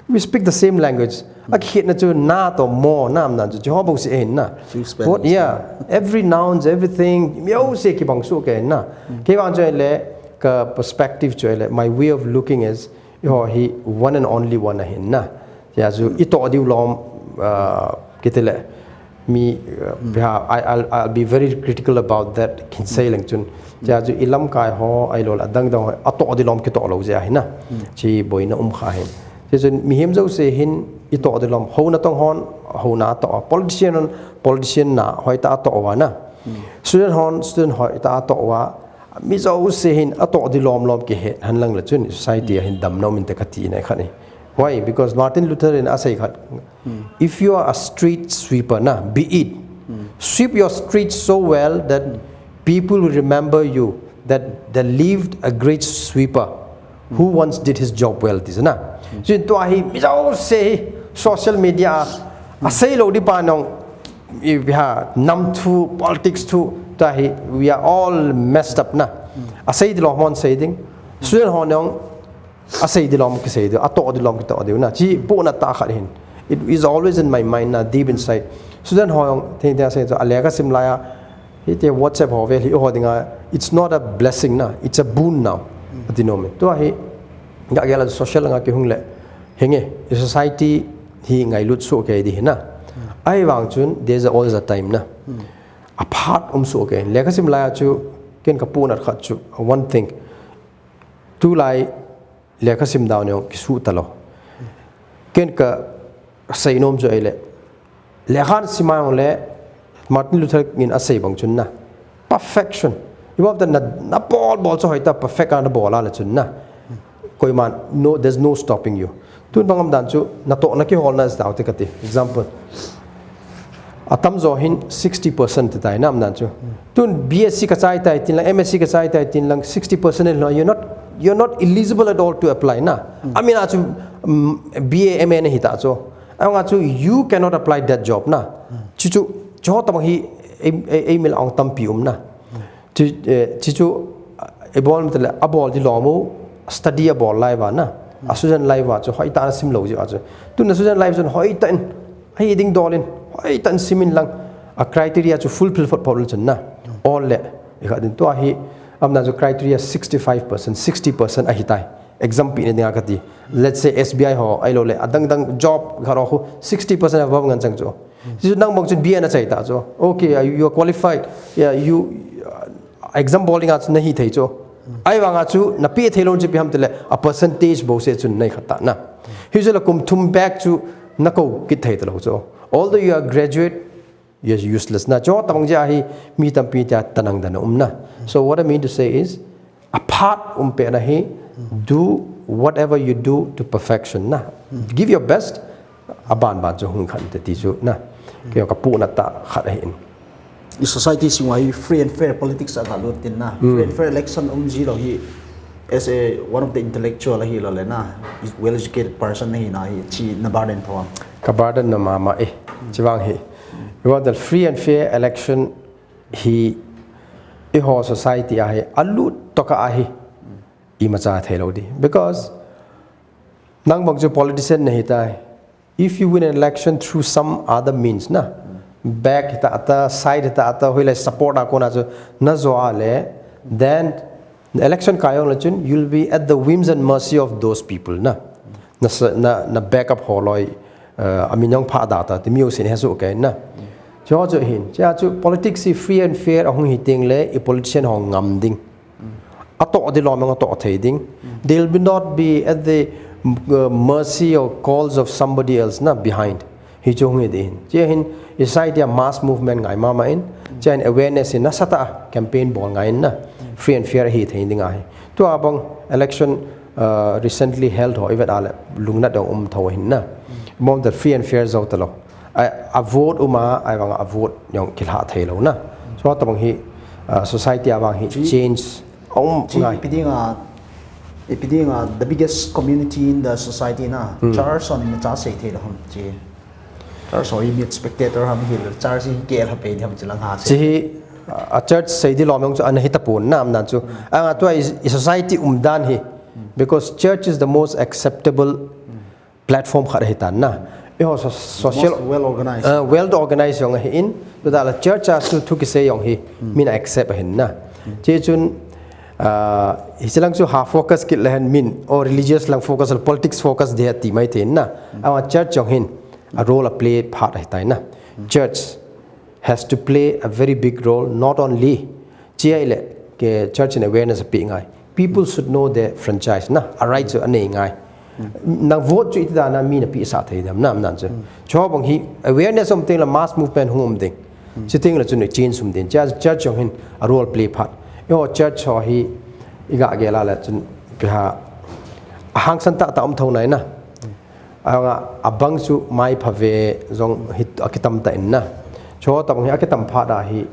We speak the same language. A kit na chu na to mo na am na chu ho bo si en na. What, yeah, every nouns, everything, mi o se kibang su ke na. Ke wang chu le ka perspective chu le, my way of looking is, i ho hi one and only one ahin na. Ya chu i to diu lom, uh, kitile. Mi, uh, ha, I, I'll, I'll be very critical about that, kin sei leng chun. Chia chu i lamkai ho, ai lo la dang dang ho, a to di lom ki to lo jia hina. Chi boina um kha hin. Chia chun mihem jouse hin i to di lom, ho na tong hon, ho na to, politician hon, politician na, hoi ta to wa na. Student hon, student hoi ta to wa. Mi jouse hin a to di lom lom ki he, han lang la chun, society hin dam nom in te ka ti na kha ni. Why? Because Martin Luther in a sei khat, if you are a street sweeper na, be it, Sweep your streets so well that people will remember you, that there lived a great sweeper who once did his job well, ti chu na. Chuin tua hi mi jouse hi social media a, asei lou di pa nong, i ha nam thu, politics thu, tua hi we are all messed up na. Asei di lou hon sei ding. Student ho nong asei di lou kisei di, atoh di lou kitoh di na. Chi puna ta khat hin. It is always in my mind na, deep inside. Student ho nong thei thei asei chu, alekha sim lai a, hiti WhatsApp ho vel hi ho dinga, it's not a blessing na, it's a boon now. Ati nom e. Tua hi, ga gel a social nga kihung le, henge, i society hi ngailut soh kei di hi na. Ahivang chun, there's always a time na. Aphat um soh kei. Lekha sim lai a chu, ken ka puna khat chu, one thing. Tulai lekha sim dau neo kisu talou. Ken ka sei nom chu ahile. Lekha sim a jong le Martin Luther in asei bang chun na. Perfection. Ibol ta na, na bol bol chu hoita perfect a na bol a le chun na. Koiman, no, there's no stopping you. Tun bang um dan chu, natoh na kiholna is dau te kati. Example. Atamjo hin sixty percent ti tai na um dan chu. Tun B S C ka chai tai tin lang, M S C ka chai tai tin lang, sixty percent lo, you're not, you're not eligible at all to apply na. Amin a chu, um, B A M A na hita chu. Anga chu, you cannot apply that job na. Chu chu, chu ho tabang hi, ei, ei, ei mil ong tampi um na. Chu, eh, chu chu, eh, ibol mi tale, abol di lou mu, study abol lai va na. A student life va chu, hoita na sim lou ji va chu. Tun a student life chun hoita in, ahi ding dol in, hoita in sim in lang. A criteria chu fulfill phot phot chun na. All le, i kha din tua hi, am na chu criteria sixty-five percent, sixty percent ahi tai. Exam pi na dinga kati. Let's say S B I ho, ahilou le, adang dang job kha ro khu, sixty percent above ngan chang chu. Chu nang bang chun B A na chai ta chu. Okay, uh, you are qualified. Yeah, you, uh, exam bol ding a chu na hi thei chu. Ahivang a chu na pe thei lou chu ipi ham tile a percentage bou se chun nei khat ta na. Hi chu la kum thum back chu na ko kit thei ta lou chu. Although you are graduate, you're useless na. Chu tabang ja hi mi tampi ta tanang dan um na. So what I mean to say is, aphat um pe na hi, do whatever you do to perfection na. Give your best, aban ban chu hung khan te ti chu na. Kei ka puna ta khat ahi in. I society sung a hi free and fair politics a ka lut tin na. Free and fair election um ji lou hi, as a one of the intellectual ahi lou le na, well educated person ahi na hi, chi na burden tho. Ka burden na mama e. Chi vang hi. You want the free and fair election hi, i ho society a hi, alut toh ka ahi. Imacha thei lou di. Because nang bang chu politician na hi tai. If you win an election through some other means na, back hita ata, side hita ata, hoilai support a kona chu na jo a le, then election kai jong le chun, you'll be at the whims and mercy of those people na. Na sa, na, na backup ho loi, uh, amin jong pha da ta, ti mi u sin he su ke na. Chu chu hin, chu chu politics hi free and fair ahung hi teng le, i politician ho ngam ding. Atoh di lou mang atoh thei ding. They'll be not be at the, uh, mercy or calls of somebody else na behind. Hi chu hung hi ding. Chia hin, i society a mass movement ngai mama in. Chia hin awareness in nasatah a campaign bol ngai in na. Free and fair hi thei ding ahi. Tua bang election, uh, recently held ho i vet a le lungnat jong um tho hin na. Mom the free and fair zo ta lou. A, a vote um a, ahivang a vote jong kilha thei lou na. So tabang hi, uh, society a vang hi change um chi ngai. Ipi dinga, ipi dinga, the biggest community in the society na. Church on in cha sei thei lou ham chi. Church ho hi mi spectator ham hi le, church hi ke la pe ham chi lang ha sei. Chi hi, uh, a church sei di lou mong chu ana hi ta pon na am nan chu. Anga tua i, i society um dan hi. Because church is the most acceptable platform khat ahi tan na. Eiho so-, social, most well organized. Uh, well organized jong ahi in, tu da la church a su thu kisei jong hi, min a accept ahin na. Chi chun, uh, hi chilang chu ha focus kit le hen min, or religious lang focus, politics focus de ti mai te na. Our church jong hin, a role a play part ahi tai na. Church has to play a very big role, not only chia ile ke church in awareness a pe ngai. People should know their franchise na, a right chu a nei ngai. Nang vote chu iti da na mi na pe sa thei dam na, am nan chu. Chu bang hi awareness um teng la mass movement hung um ding. Chi teng la chu nei change um ding. Chia church jong hin a role play part. Eiho church ho hi i ga ge la la chun pe ha a hangsan ta ta um tho nai na. Anga abang chu mai pha ve jong hi a kitam ta in na. Chuho tobang hi akitam phat a hi,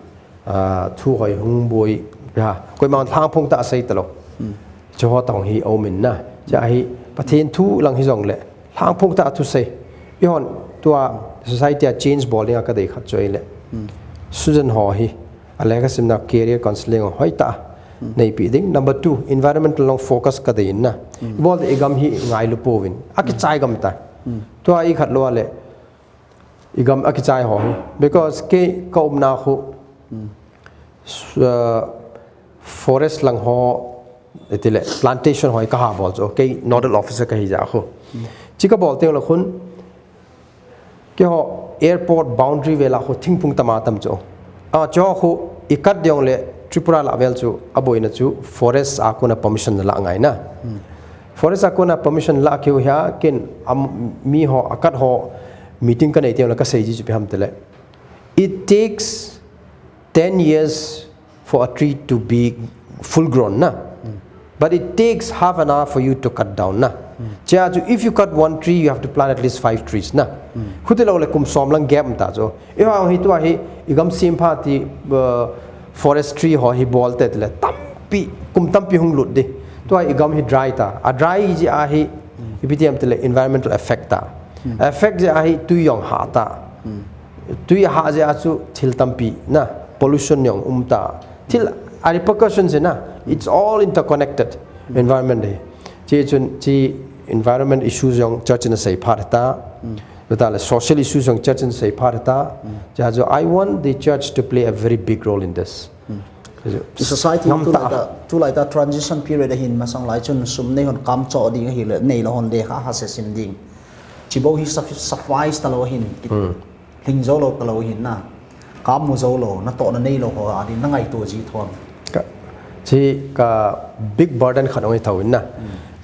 ah, thu hoi hung boi, ha, koima lhangphong tah a sei talou. Chuho tobang hi aum in na. Chua hi, Pathen thu lang hijongle, lhangphong tah a thu sei. Eihon, tua society a change bol dinga kadei khat chu ahile. Student ho hi, alekha simna career counseling ho hoitah a neipeh ding. Number two, environmental lang focus kadei in na. Ibol ding igam hi ngailu pouvin. Akichai gam tai. Tua ikhat lou a le, igam akichai ho hi. Because kei kaumna khu, uh, forest lang ho, itile plantation ho hi kaha bol chu, kei nodal officer kahi jeh a khu. Chi kabol teng le khun, keiho airport boundary vel a khu thingphung tam a tam chu. A, chuho khu ikat ding le Tripura lah vel chu, aboina chu forest a kona permission nalah ngai na. Forest a kona permission lah keu hia, ken, am, miho, akat ho meeting kanei teng le kasei ji chu ipi ham tile. It takes ten years for a tree to be full grown na. But it takes half an hour for you to cut down na. Chua chu, if you cut one tree, you have to plant at least five trees na. Huti lou le kum som lang gap um ta chu. Eiho hi tua hi, igam sem phat hi, uh, forestry ho hi bol te tile. Tampi, kum tampi hung lut ding. Tua igam hi dry ta. A dry jeh a hi, ipi ti ham tile environmental effect ta. Effect jeh a hi tui jong hah ta. Tui hah jeh a chu thil tampi na, pollution jong um ta. Thil a repercussions na, it's all interconnected environment hi. Chi chun chi environment issues jong church in asei phat ta. Tua le social issues jong church in asei phat ta. Chua chu I want the church to play a very big role in this. I society ngam ta. Tulai ta, tulai ta transition period ahin masang lai chun sum nei hon kam cho ding ahile, neilou hon lekha hahsa sim ding. Chi bou hi suffi-, suffice talou ahin. Hling jou lou talou ahin na. Kam mu jou lou, natohna neilou ho a ding, nangaito ji thon. Ka, chi ka big burden khat ong hi thou in na.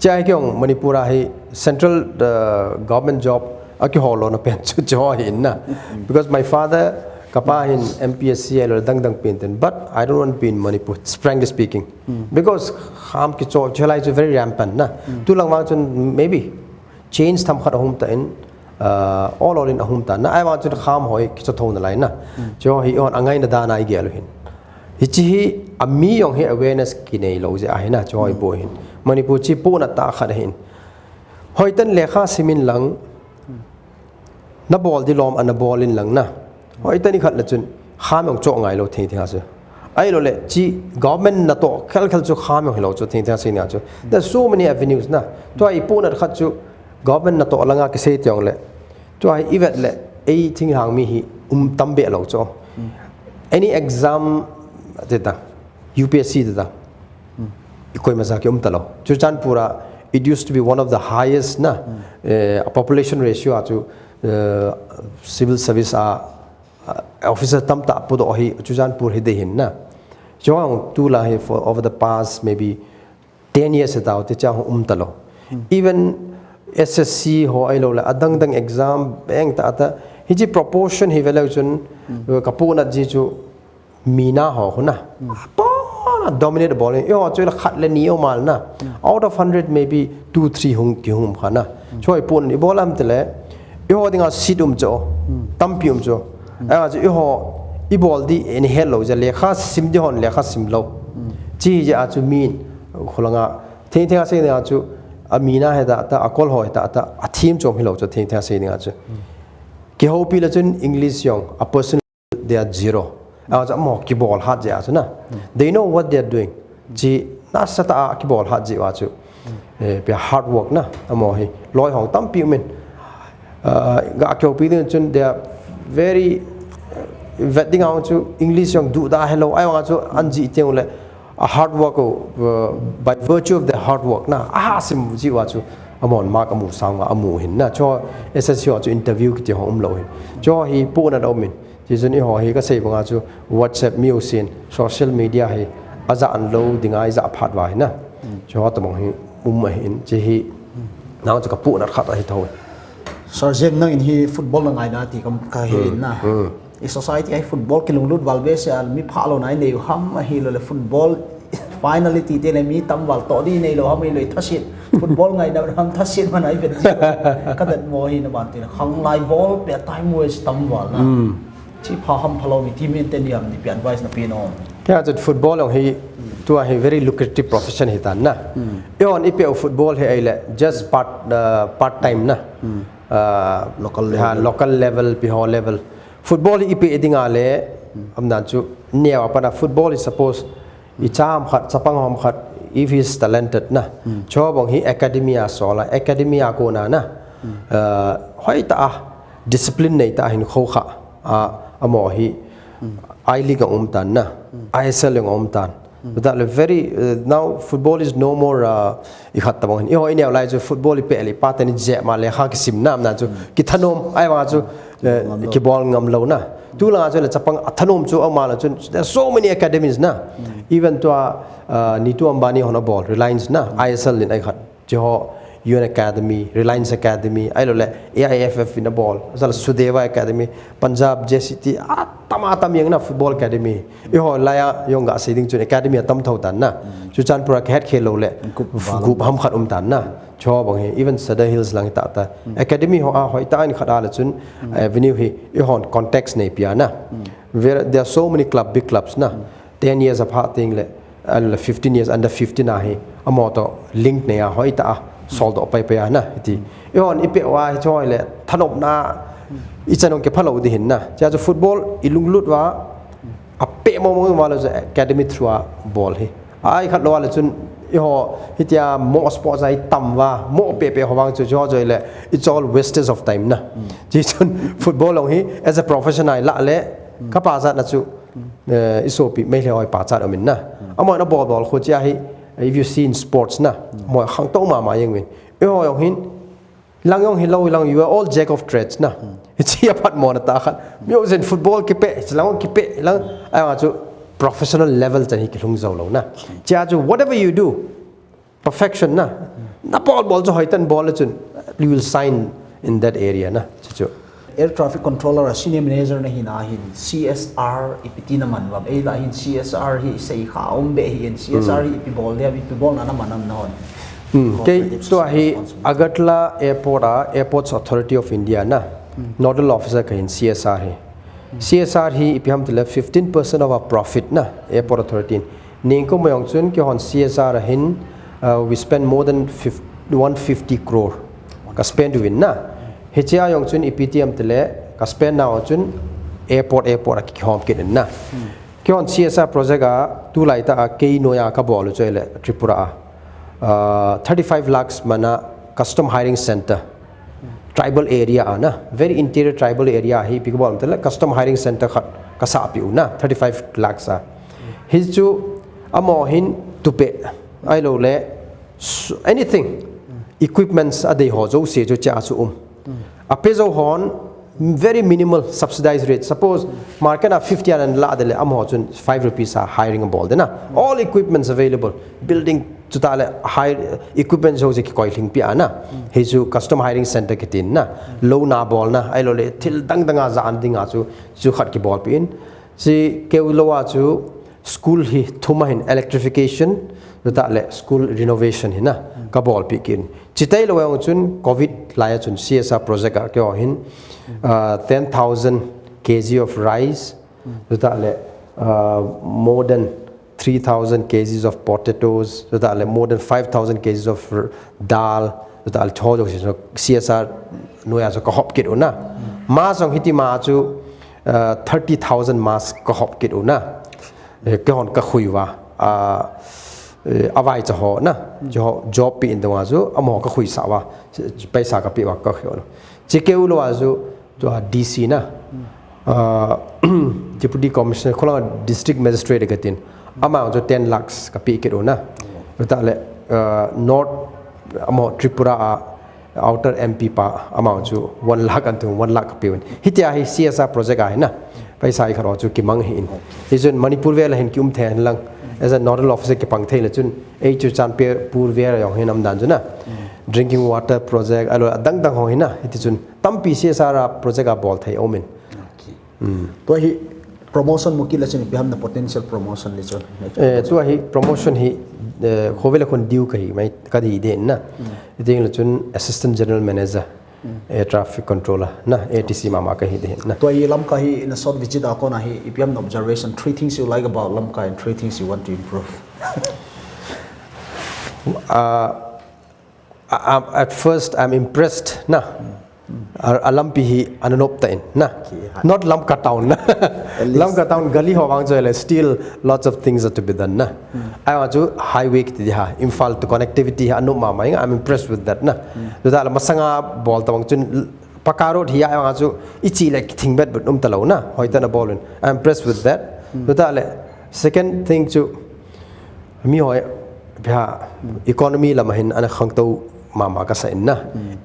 Chi a hi kei ong Manipur a hi central, uh, government job akihol louna pen chu chuho hi in na. Because my father, kapa hin M P S C a lou dang dang pen ten, but I don't want to be in Manipur, frankly speaking. Because kham kicho, chelai chu very rampant na. Tu lang vang chun maybe change themkhat ahung ta in, uh, ol ol in ahung ta. Na, ahivang chun kham ho hi kicho thou nalai na. Chuho hi eihon angaina dan a igel u hin. Hichi hi, ami jong hi awareness kinei lou jeh ahi na, chuho hi bou hin. Manipur chi pohnat tah khat ahin. Hoiten lekha sim in lang, nabol ding lom a nabol in lang na. Hoiten ikhat le chun, kham jong cho ngai lou thei thei a chu. Ahilou le, chi government natoh khel khel chu kham jong hilou chu thei thei a sei nia chu. There's so many avenues na. Tua ipohnat khat chu government natoh langa kisei teng le. Tua hi ivet le, ei thinglhang mi hi um tam be lou chu. Any exam, ti ta, U P S C ti ta. Koima ja kium talou. Churachandpur a, it used to be one of the highest na, eh, population ratio a chu, eh, civil service a, uh, officer tamtah pudoh hi Churachandpur hi dei hin na. Chuho tulai hi for over the past maybe ten years ago, ti cha um talou. Even S S C ho ahilou le, adang dang exam, bang tah tah. Hichi proportion hi veleu chun, uh, kapohnat ji chu mina ho khu na. Pona dominate bol in. Eiho chu le khat le ni um mal na. Out of hundred, maybe two, three hung kihung um kha na. Chuho ipohnat ibol am tile. Eiho dinga seat um chu. Tampi um chu. Ahivang chu eiho ibol ding in helou jeh a lekha sim ding hon lekha sim lou. Chi jeh a chu min khulanga. Theng theng a sei dinga chu amina hi tah tah, akol ho hi tah tah, athem chom hilou chu theng theng a sei dinga chu. Kihoupi le chun English jong, a personal, they are zero. Ahivang chu amaho kibol hat jeh a chu na. They know what they are doing. Chi nasatah a kibol hat jeh a chu. Eh, pia hard work na, amaho hi. Loi hong tampi um in. Ah, ga kihoupi ding chun they are very, eh, vet ding a chu English jong duhdah helou. Ahivang chu an jih teng le a hard work, uh, by virtue of the hard work na, aha sim jeh a chu amahon mark amu sang a amu hin na. Chuho S S C ho chu interview kiti ho umlou hin. Chuho hi pohnat a um in. Chuchun eiho hi kasei banga chu WhatsApp, music, social media hi ajah lou dinga ijah phat uva hi na. Chuho tobang hi um ahin, chi hi nang chu kapohnat khat ahi thou. Sergeant, nangin hi football na ngaina ti kam kahe in na. I society a hi football kilunglut val behseh a, mi phah louna inei u ham ahilou le football finality te le mi tam val toh ding inei lou ham ahilou le thaset. Football ngaina ham thaset man a ivet ji. Kadet mo hi na ban ti na. Khanglai ball pe time waste tam val na. Chi pha ham phalou mi team in te ni ham ni pi advice na pi no. Kei a chu football jong hi tua hi very lucrative profession hi tan na. Eiho in ipi u football hi ahile just part uh, part time na. Uh, Local ha, level. Local level, pi ho level. Football hi ipi ding a le amdan chu neo a pana football is suppose i cham khat, chapang hom khat, if he is talented na. Cho bang hi academy a sola, academy a kona na. Uh, hoi ta a, discipline nei ta hin kho kha. A, amo hi, I League ang um tan na. I S L ang um tan. That le very, uh, now football is no more, uh, i khat tabang hin. I hoi neo lai chu football i pe le pa teni je ma le kha kisim na, amdan chu. Kithanom, ai ma chu, uh, kibol ngam lo na. Tu la chu le chapang a thanom chu ama la chu, there are so many academies na. Even tua, uh, Neetu Ambani hon a bol, Reliance na, I S L in ai khat. Chi ho, U N Academy, Reliance Academy, ai lo le A I F F in a bol, asal Sudeva Academy, Punjab, J C T, a tam a tam yang na football academy. I ho lai a jong ga sei ding chun academy a tam thou tan na. Churachandpur a ka het khel lo le, gup ham khat um tan na. Cho bang hi, even Sadar Hills lang hi ta ta. Academy ho a hoi ta in khat a le chun, avenue hi, i hon context nei pia na. There, there are so many club, big clubs na. Ten years apart thing le, uh, fifteen years, under fifteen a hi, amo to link nei a hoi ta a, sol to pai pai a na, iti. I hon i pe wa hi choi le, thanop na, i chan ong ke phalo di hin na. Chia chu football, i lunglut wa, a pe mo mo wa lo academy through a bol hi. Ai khat lo wa le chun, i ho, hitia mo sports ai tam wa, mo pe pe ho wang chu cho choi le, it's all wastage of time na. Chi chun football long hi, as a profession ai la le, ka pa zat na chu, eh, i sopi Meitei hoi pachat um in na. Amahon a bol bol khu chia hi, if you see in sports na, mo khang to ma ma yang win. I ho jong hin, lang jong hi lo, lang you are all jack of trades na. Hi chia phat mo na ta khat. Mi zen football kipe, lang kipe, lang, ai chu professional level chan hi kilhung zo lo na. Chia chu whatever you do, perfection na. Na bol bol chu hoi tan bol le chun, you will shine in that area na. Chu chu. Air traffic controller a senior manager na hin a hin C S R ipi ti na man vam. Ei la hin C S R hi sei kha um be hi in C S R hi ipi bol dia, ipi bol na na man am na hon. Hmm. Kei Cooperative tua hi social responsibility. Agartala Airport a Airports Authority of India na. Nodal officer ka hin C S R hi. C S R hi ipi ham tile fifteen percent of our profit na Airport Authority in. Ning ko mayong chun ki hon C S R a hin, uh, we spend more than fifty, one fifty crore ka spend win na. Hichia jong chun ipi ti am tile ka spend na chun airport, airport a ki hom kit in na. Ki hon C S R project a tu lai ta a kei noya ka bol u choi le Tripura a. Uh, thirty-five lakhs mana custom hiring center. Tribal area a na, very interior tribal area hi ipi ka bol am tile custom hiring center khat ka sa pi u na, thirty-five lakhs a. Hi chu amo hin tupe, ai lo le, s-, anything, equipments a dei ho zo se chu cha chu um. A pe zo hon, very minimal subsidized rate. Suppose market a fifty an la de le, amo chun five rupees a hiring a bol de na. All equipments available. Building chu ta le high equipment jo je ki koi hling pi a na. Hi chu custom hiring center ki tin na. Lo na bol na, ai lo le thil dang dang a ja an ding a chu, chu khat ki bol pi in. Si keu lo a chu school hi thum a hin electrification, chu ta le school renovation hi na. Ka bol pi kin. Chi tai lo ang chun covid lai a chun C S R project a keu hin, uh, ten thousand K G of rice, chu ta le, uh, more than three thousand K Gs of potatoes, chu ta le more than five thousand K Gs of r-, dal, chu ta le cho jo si so C S R noya so ka hop kit u na. Ma song hiti ma chu, uh, thirty thousand mask ka hop kit u na. Eh, ke hon ka khui wa. Ah, eh, avai cha ho na. Cho job pi in dong a chu, amo ka khui sa wa. Paisa ka pi wa ka khui u na. Chi keu lo a chu, tua D C na, ah, Deputy Commissioner, Khullen District Magistrate ka tin. Ama chu ten lakhs ka pi kit u na. Ta le, ah, North, amo Tripura a outer M P pa, ama chu one lakh an tu, one lakh ka pi un. Hitia hi C S R project a hi na. Paisa i khat chu ki mang hi in. Hi chun Manipur vel a hin ki um the hen lang. As a nodal officer ki pang thei le chun. Ei chu Churachandpur vel a jong hin um dan chu na. Drinking water project, alo, adang dang ho hi na. Hiti chun. Tampi C S R a project a bol thei um in. Okay. Mm. Tua hi promotion mu kit le chun ipi ham na potential promotion le chun. Eh, tua hi promotion hi, eh, khovel a khun diu ka hi mai ka di de na. Mm. Iting le chun Assistant General Manager. Air traffic controller na, A T C mama kahi ding na. Tua hi Lamka hi in a short visit a kona hi ipi ham na observation, three things you like about Lamka and three things you want to improve. Uh, I, I'm- at first I'm impressed na. A, a lampi hi ana nop ta in na. Not Lamka town na. Lamka town gali ho vang chu le still lots of things are to be done na. Ai wa chu highway kiti ha, Imphal to connectivity ha anop mama in, I'm impressed with that na. Chuta la masanga bol ta vang chun paka road hi ai wa chu ichi le thing bet but um ta lo na. Hoi ta na bol in. I'm impressed with that. Chuta le second thing chu mi hoi bia economy lama hin ana khangtou mama kasa in na.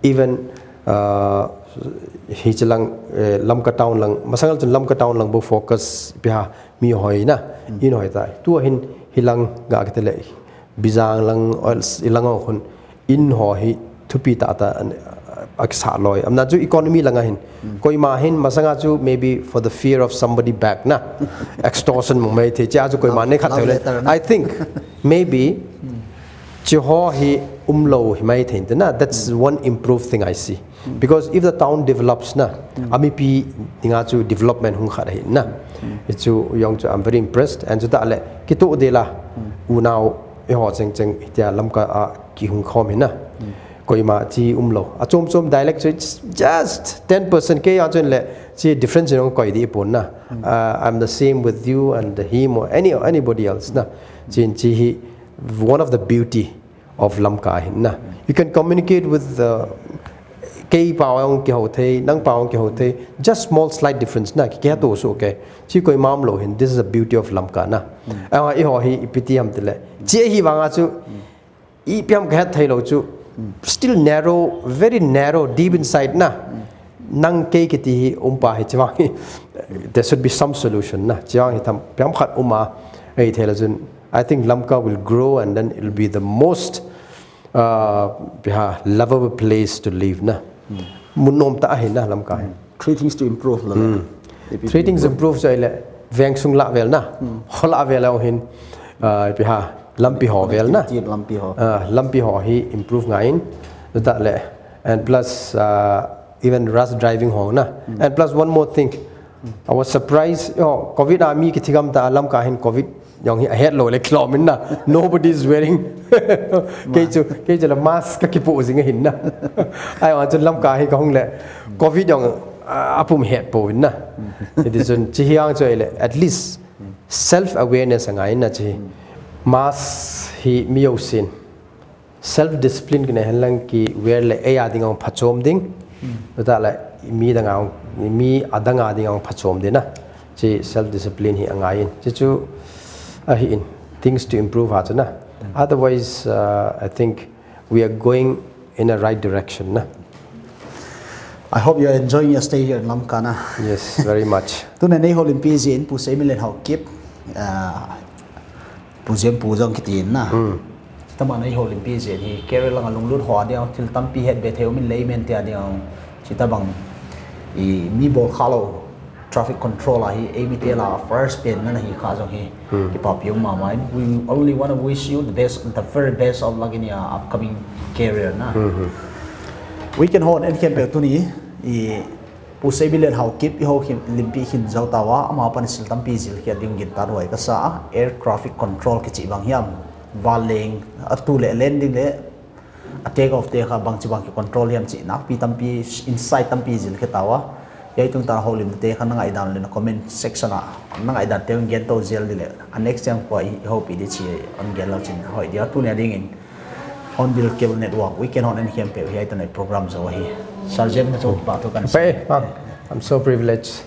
Even uh, hi chilang eh, Lamka town lang, masanga chun Lamka town lang bo focus bia mi hoi na. In hoi ta. Tua hin hilang ga kiti le Bijang lang, ilang ho khun in ho hi thupi tata aksa loi. Amna chu economy langa hin. Koima hin masanga chu maybe for the fear of somebody back na. Extortion mong mai thei. Chia chu koima ne khat thei le. I think maybe chi ho hi umlo hi mai thei na. That's one improved thing I see. Because if the town develops na, amipi dinga chu development hung khat hi na. Chu yong chu I'm very impressed. And chu ta le kitu de la unau e ho cheng cheng tia Lamka a ki hung khom hi na. Koima chi umlo. A chom chom dialect chu it's just ten percent ke ya chun le chi difference yong koi di pon na. Uh, I'm the same with you and him or any anybody else na. Chin chi hi one of the beauty of Lamka hin na. You can communicate with the kei pao ang ki ho thei, nang pao ang ki ho thei, just small slight difference na ki ke to so ke. Chi koima umlo hin, this is the beauty of Lamka na. Ah, i ho hi ipi ti ham tile. Chi hi vanga chu ipi ham ka het thei lo chu still narrow, very narrow, deep inside na. Nang kei kiti hi umpa hi chi vang hi there should be some solution na. Chi vang hi tham piam khat uma ei thei la chun I think Lamka will grow and then it'll be the most uh, piha lovable place to live na. Mun nom ta ahi na Lamka hi. Three things to improve la. Three things improve so ile veng sung la vel na. Ho la vel ho hin uh, piha lampi ho vel na. Lampi ho. Uh, lampi ho hi improve ngai in. Ta le and plus uh, even rush driving ho na. And plus one more thing. I was surprised. Oh, covid a mi ki thigam ta Lamka hin covid yong hi ahet lo le kilo min na. Nobody is wearing. Kei chu kei chu la mask ka kipu jing hin na. Ai wa chu Lamka hi ka hung le covid yong apum het po hin na. It is un chi hiang chu ile at least self awareness angai na chi. Mask hi mi yo sin. Self discipline kine hen lang ki wear le ei a ding ang phachom ding. Bata le mi dang ang mi adang a ding ang phachom ding na. Chi self discipline hi angai in. Chi chu ahi in things to improve ha chu na. Otherwise uh, I think we are going in a right direction na. I hope you are enjoying your stay here in Lamka na. Yes, very much. Tuna nei ho limpi jin Pu Seimilen Haokip. Uh, Pu Jempu jong kiti na. Tama nei ho limpi jin hi career langa lunglut ho a ding thil tampi het be thei um in lei men ti a ding. Chi tabang i mi bol kha lo traffic control a hi ei mi te la first pen na hi kha jong hi. Kipa pi um mama in. We only want to wish you the best, the very best of luck in your upcoming career na. Weekend hon en khem pe tuni i Pu Seimilen Haokip i ho khin limpi khin jou tawa, ama pan sil tampi jil khia ding gin ta ruai ka sa a, air traffic control kichi bang hiam, val leng, a tu le landing le, a take off te kha bang chi bang ki control hiam chi nakpi tampi, insight tampi jil khia tawa. Yai tung ta ho lim te kha na ngai dan le na comment section a, na ngai dan te gen to jel di le, a next time ko i ho pi di chi on gen lo chin hoi dia tu ne ding in. Hornbill Cable Network, weekend hon en khem pe hi ai tane program jo hi. Sergeant na chok pa to kan. Pe, ah, I'm so privileged.